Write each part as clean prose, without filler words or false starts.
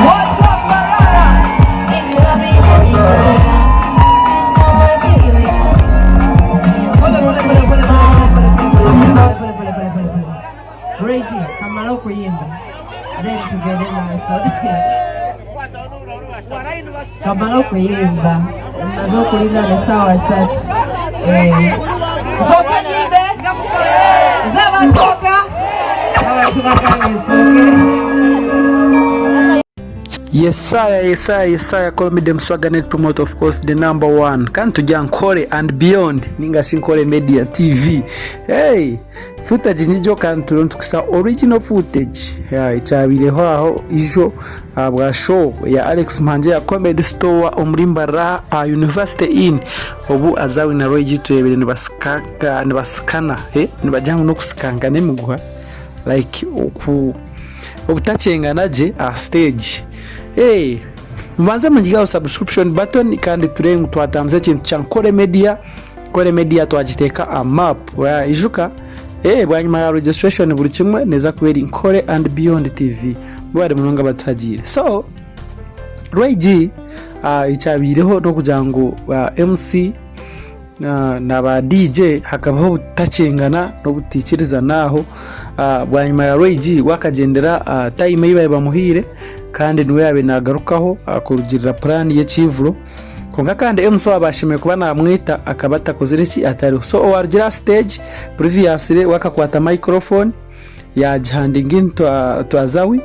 What's up, Mbarara? Reggie, kamara okuyimba then tugende maaso. Kamara okuyimba maze okulinda nesaawa satu. Nsooke nyimbe nze abasooka abantu bagambe nsooke. Yesaya Yesaya Yesaya call me the Muswaga net promoter of course the number one kandi tujya Nkore and beyond ninga shi Nkore Media TV hey footage nijo kandi turiyo nitukusa original footage yeah, ekyabaireho aho ijo ahabwa show ya Alex Muhangi ya Comedy Store omuri Mbarara aha University Inn obu Azawi na Roy G turebire nibasikaka nibasikana eh, nibagira ngu n'okusikankana emiguha like oku obutakyengana gye aha stage hey, mubanze mugire aho subscription button kandi turebe ngu twatambuza ekintu kya Nkore Media Nkore Media twagiteeka aha map ijuka hey, bwanyima ya registration buri kimwe neza kuba eri Nkore and Beyond TV mwebare munonga abatuhagiire so Roy G uh, ekyabaireho n'okugira ngu uh, MC na ba DJ hakabaho obutakyengana n'obutaikirizana aho. Bwanyima ya Roy G we akagyendera aha time ei baabaire bamuhaire kandi niwe yaabaire naagarukaho kurugiirira puraani y'ekiivuro. Kwonka kandi MC owaabaire ashemereire kuba naamweta akaba atakozire ki? Atariho. So owaarugire aha siteegi previously we akakwata microphone yaagihandinga in to Azawi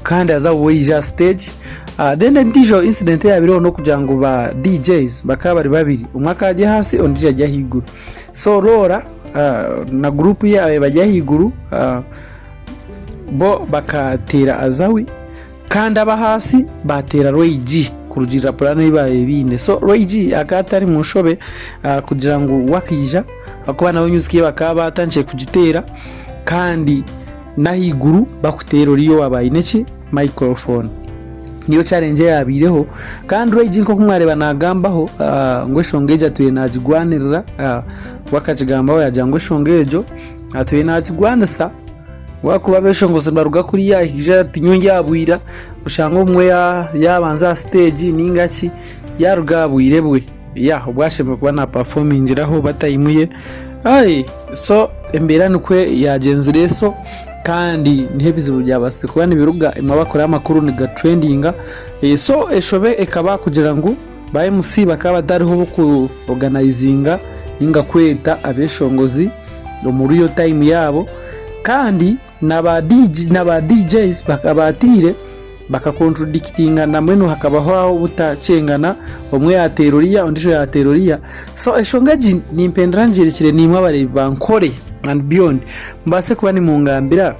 kandi Azawi we yaija aha siteegi. Then endiijo incident eyabaireho n'okugira ngu ba DJs bakaba bari babiri, omwe akaba ari ahansi ondiijo ari ahaiguru. So Laura na guruupu ye ababaire bari ahaiguru bo bakateera Azawi kandi ab'ahaasi baateera Roy G kurugiirira puraani ei baabaire baine. So Roy G akaba atari mu nshobe kugira ngu we akaija ahakuba nawe music ye bakaba baatandikire kugiteera kandi n'ahaiguru bakuteera oriya owaaba aine ki? Microphone. Niyo challenge eyabaireho kandi Roy G nk'oku mwareeba naagambaho ngu eshonga egyo atwire naagigwanirira we akagigambaho yaagira ngu eshonga egyo atwire naagigwanisa ahabw'okuba abeshongozi nibaruga kuriya haija ati nyowe ndyabwira oshange obumwe yaabanza aha siteegi ninga ki yaaruga aha bwire bwe ya obu ashemereire kuba naapafomingiraho oba tayimu ye so embeera nikwo yaagyenzire so kandi niho ebizibu byabaasize kuba nibiruga imwe abakora amakuru nigaturendinga so enshobe ekaba kugira ngu ba MC bakaba batariho b'oku oganizinga ninga kweta abeshongozi omu real time yaabo kandi na ba DJ na ba DJs bakabaatiire bakakontradikitinga nambwenu hakabaho aho obutakyengana omwe yateera oriya ondiijo yateera oriya so enshonga egi nimpendera ngyerekire naimwe abareebi ba Nkore and beyond mubaase kuba nimungambira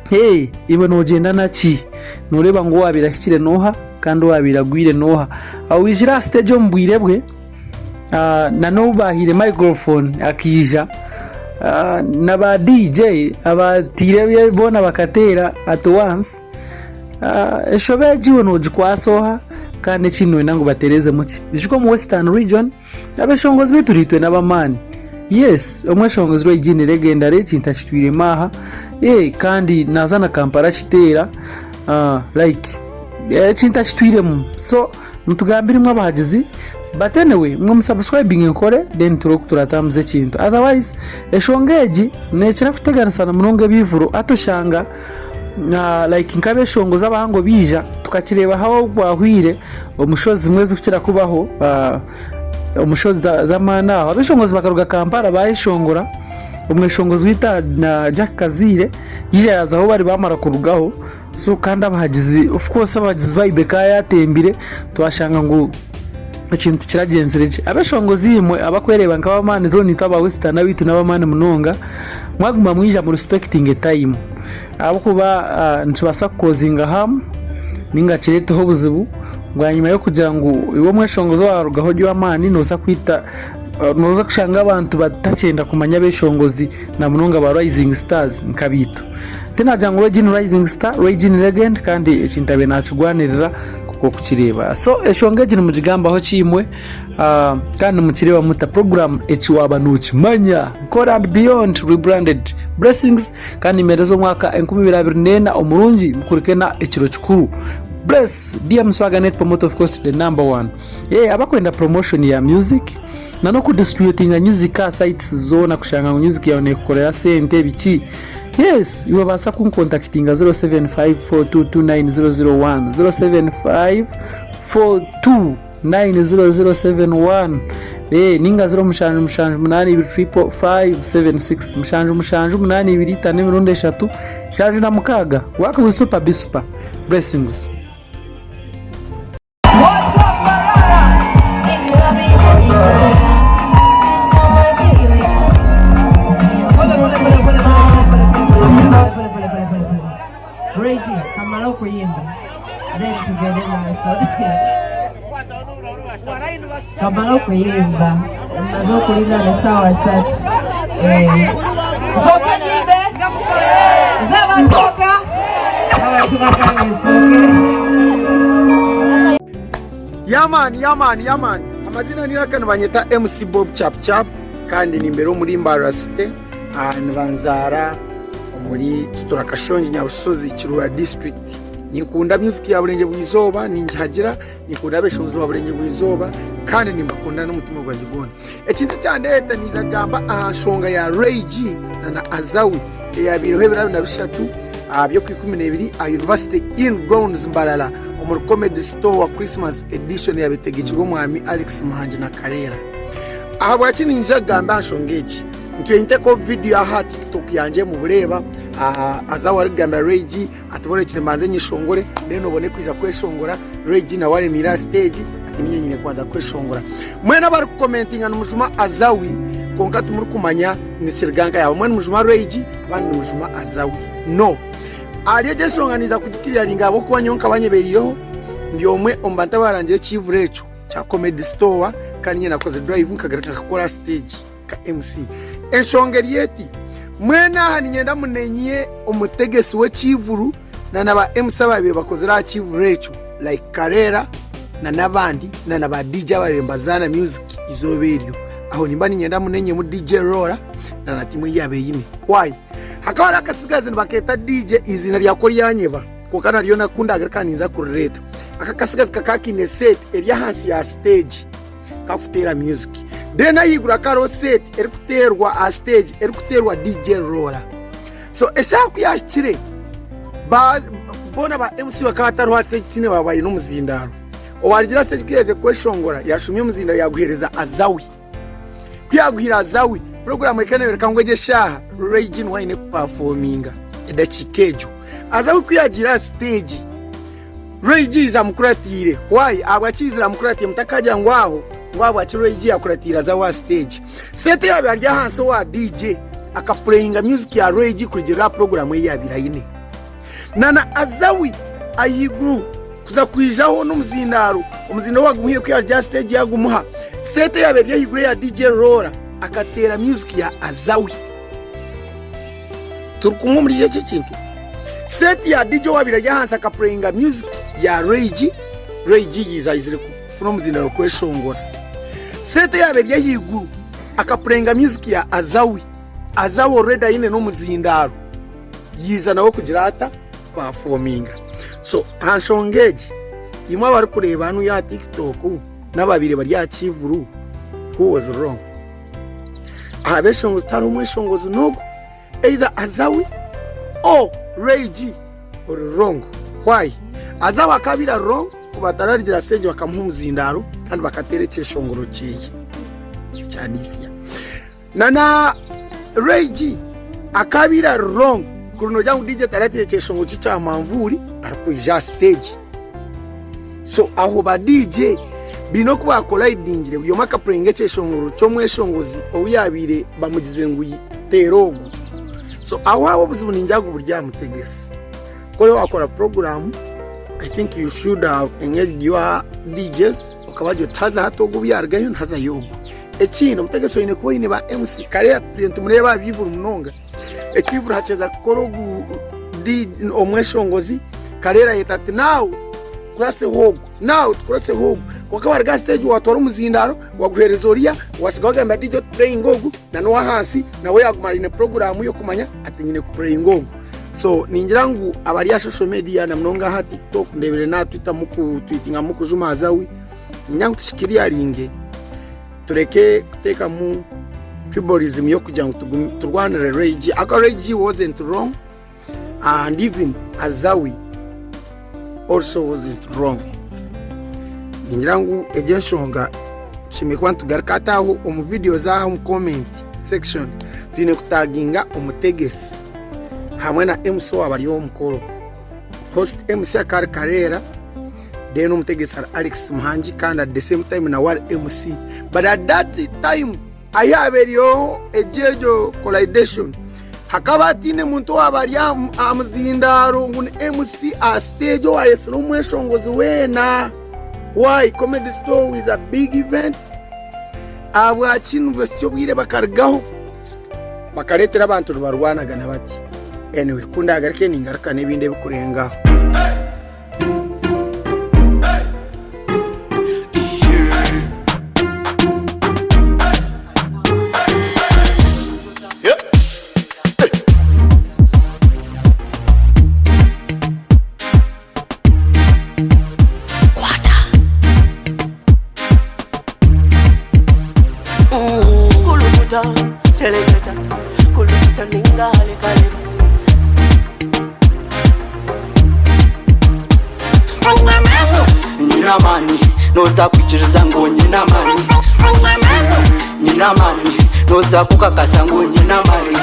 hey, iwe noogyenda naki nooreeba ngu owaabaire ahikire n'oha kandi owaabaire agwire n'oha owaizire aha siteegi omu bwire bwe na n'obu baahaire microphone akaija na ba DJ abaataire boona bakateera at once enshobe egi iwe noogikwasa oha kandi ekindi nooyenda ngu bateerezemu ki? Ijuka omu Western region abeshongozi baitu naitwe n'ab'amaani yes omweshongozi Rweigiinire Legendary ekintu akitwiremu aha kandi naaza na Kampala akiteera like ekintu akitwiremu so Mutugambire imwe abahagizi but anyway imwe mu subscribinge nkore then turebe oku turatambuza ekintu otherwise eshonga egi nekira kuteganisa na munonga ebivuro hati oshanga like nk'abeshongozi abahango baija tukakireeba aho bwahwire omu show zimwe ezikukira kubaho omu show z'amaani aho abeshongozi bakaruga Kampala bayeshongora omweshongozi waitu Jack Kaziire yaija yaaza ahu bari bamara kurugaho. So kandi abahagizi of course abahagizi vibe ekaba yatembire twashanga ngu ekintu kiragyenzire gye. Abeshongozi imwe abakwereeba nk'abamaani though naitwe aba western abaitu n'abamaani munonga mwaguma mwija mu respectinge time ahabw'okuba nikibaasa kukozinga harm ninga kireeteho obuzibu bwanyima y'okugira ngu iwe omweshongozi owarugaho ori ow'amaani nooza kwita nooza kushanga abantu batakyenda kumanya abeshongozi na munonga ba rising stars nk'abaitu. Tinagira ngu Regine Rising Star, Regine Legend kandi eki ntabaire nakigwanirira. Nikwo okukireeba. So enshonga egi nimugigambaho ki imwe? Kandi nimukireeba muta? Puroguraamu eki waaba nookimanya. Nkore and Beyond Rebranded Blessings kandi nimeereza omwaka 2024 omurungi mukurike na ekiro kikuru. Bless DM Swagger Net Promoter of course the number one. Eh abakwenda promotion ya music na n'okudistributinga music aha sites zoona kushanga ngu music yaawe neekukorera sente biki. Yes, iwe baasa kunkontakitinga 0754229001, 0754290071, eh, ninga 0778255576, 778 556. Work with super be super. Blessings. Kamara okuyimba then tugende maaso. Kamara okuyimba maze okulinda nesaawa satu. Nsooke nyimbe nze abasooka abantu bagambe nsooke. Yaman yaman yaman amazina niraka nibanyeta MC Bob Chap Chap kandi nimbera omuri Mbarara City ah, nibanzaara omuri Kitura Kashongi Nyabusozi Kiruhura district ninkunda music ya Burengye bw'izooba ningihagira Ninkunda abeshongozi ba Burengye bw'eizooba kandi nimbakunda n'omutima gwangye gwona. Ekintu ekyandeeta niiza kugamba aha nshonga ya Ray G na na Azawi eyabaireho ebiro 23 aha by'okwikumi n'ebiri aha University Inn Grounds Mbarara omuri Comedy Store Christmas Edition eyabaire etegekirwe Omwami Alex Muhangi na Kareera. Ahabwaki niinyija kugamba aha nshonga egi? Ntwire nteekaho vidiyo aha TikTok yangye mubureeba Azawi arikugambira Ray G Ati borekire mbanze nyeshongore then obone kwija kweshongora. Ray G nawe aremeire aha stage ati ninye nyine kubanza kweshongora. Mwena abarikukomentinga nimujuma Azawi kwonka timurikumanya nikiriga nkahi. Abamwe nimujuma Ray G abandi nimujuma Azawi. No. Ahari egyo enshonga ninza kugikiriyaringa ahabw'okuba nyowe nkaba nyebereireho ndi omwe omu bantu abarangire ekiivuro ekyo kya Comedy Store kandi ninye nakoze drive nkagaruka nkakora aha stage. nka MC. Enshonga eri eti, mwena aha niinyenda munenye omutegesi w'ekiivuru na na ba MC abaabaire bakozire aha kiivuru ekyo like Kareera na n'abandi na na ba DJ abaabaire nibazaana music eizooba eryo. Aho nimba niinyenda munenyemu DJ Rora na na tiimu ei yaabaire eine. Why? Hakaba hariho akasigazi nibakeeta DJ eiziina ryako ryanyeba kwonka naryo ku ndaagaruka ninza kurireeta. Aka akasigazi kakaba kaine set eri ahansi ya stage. kakuteera music then ahaiguru hakaba hariho set erikuteerwa aha stage erikuteerwa DJ Rora so eshaaha ku yaahikire ba boona ba MC bakaba batariho aha stage tihaine owaaba aine omuzindaaro owaarugire aha stage ku yaaherize kweshongora yaashumya omuzindaaro yaaguheereza Azawi ku yaaguhaire Azawi puroguraamu ekaba neeyoreka ngu egi eshaaha Ray G niwe aine kupafominga edakiika egyo Azawi ku yaagiire aha stage Ray G is amukuratiire. Why? Ahabwaki is amukuratiire? Mutakagira ngu aho ngu ahabwaki Ray G yakuratiire aza aha stage. Sente yabaire ari ahansi owa DJ akapureyinga music ya Ray G kurugirira aha program ei yabaire aine. Nana Azawi ahaiguru kuza kwijaho n'omuzindaaro, omuzindaaro wagumuhaire ku yari aha stage yagumuha. Sente yabaire eri ahaiguru eya DJ Rora akateera music ya Azawi. Turi kumwe omuri eki ekintu. Set ya DJ owabaire ari ahansi akapureyinga music ya Ray G, Ray G yiza ayizire kufuna omuzindaro kweshongora. Set eyabaire eri ahaiguru akapureyinga music ya Azawi, Azawi already aine n'omuzindaro yiza nawe kugira ata kupafominga. So aha nshonga egi imwe abarikureeba hanu aha TikTok n'ababaire bari aha kivuru who was wrong? Aha beshongozi tihariho omweshongozi n'ogwo either Azawi or Ray G ori wrong. Why? Azawi akaba abaire ari wrong ku batararigira stage bakamuha omuzindaaro kandi bakateera ekyeshongoro kyeye ekya this year. Na na Ray G akaba abaire ari wrong kuri nogira ngu DJ tarateire ekyeshongoro kye ekya manvuuri arikwija aha stage. So aho ba DJ baine oku bakolayidingire buri omwe akapureyinga ekyeshongoro ky'omweshongozi ou yaabaire bamugizire ngu teera ogu. So aho aho obuzibu ningira ngu buri aha mutegesi. Ku oriba waakora puroguraamu, I think you should have engaged your DJs okabagira oti haza hati ogu obu yaarugayo nihazayo ogu. Ekindi omutegesi oine kuba oine ba MC kare turiyo nitumureeba aha bivuru munonga, ekivuru hakiza kukora ogu omweshongozi, Kareera ayeta ati naawe. tukuraseho ogu, now tukuraseho ogu. Kwonka waruga aha stage watwara omuzindaaro waguheereza oriya, wasiga wagambira DJ oti pureyinga ogu, na n'ow'ahansi nawe yaaguma aine puroguraamu y'okumanya ati nyine kupureyinga ogu. So ningira ngu abari aha social media na munonga aha TikTok ndeebire n'aha Twitter mukutwitinga mukujuma Azawi, niinyenda ngu tukikiriyaringe tureke kuteekamu tribalism y'okugira ngu turwanire Ray G. Ahakuba Ray G wasn't wrong and even Azawi also wasn't wrong. Ningira ngu egyo enshonga tushemereire kuba nitugaruka hati aho omu videos aha omu comment section twine kutaginga omutegesi hamwe na MC owaaba ari ow'omukoro. Host MC akaba ari Kareera then omutegesi ari Alex Muhangi kandi at the same time nawe ari MC. But at that time ahu haabaireho egyo egyo collidation hakaba hataine muntu owaaba ari aha muzindaaro ngu ni MC aha stage owaayetsire omweshongozi weena. Why? Comedy Store is a big event. Ahabwaki nibwesya obwire bakarugaho bakareetera abantu nibarwanagana bati. Anyway, ku ndaagaruke ningaruka n'ebindi ebikurenga aho. Kulukuta, seleketa, kulukuta ninga halikaleba. Nyine amaani noza kwikiriza ngu nyine amaani Nyine amaani noza kukakasa ngu nyine amaani.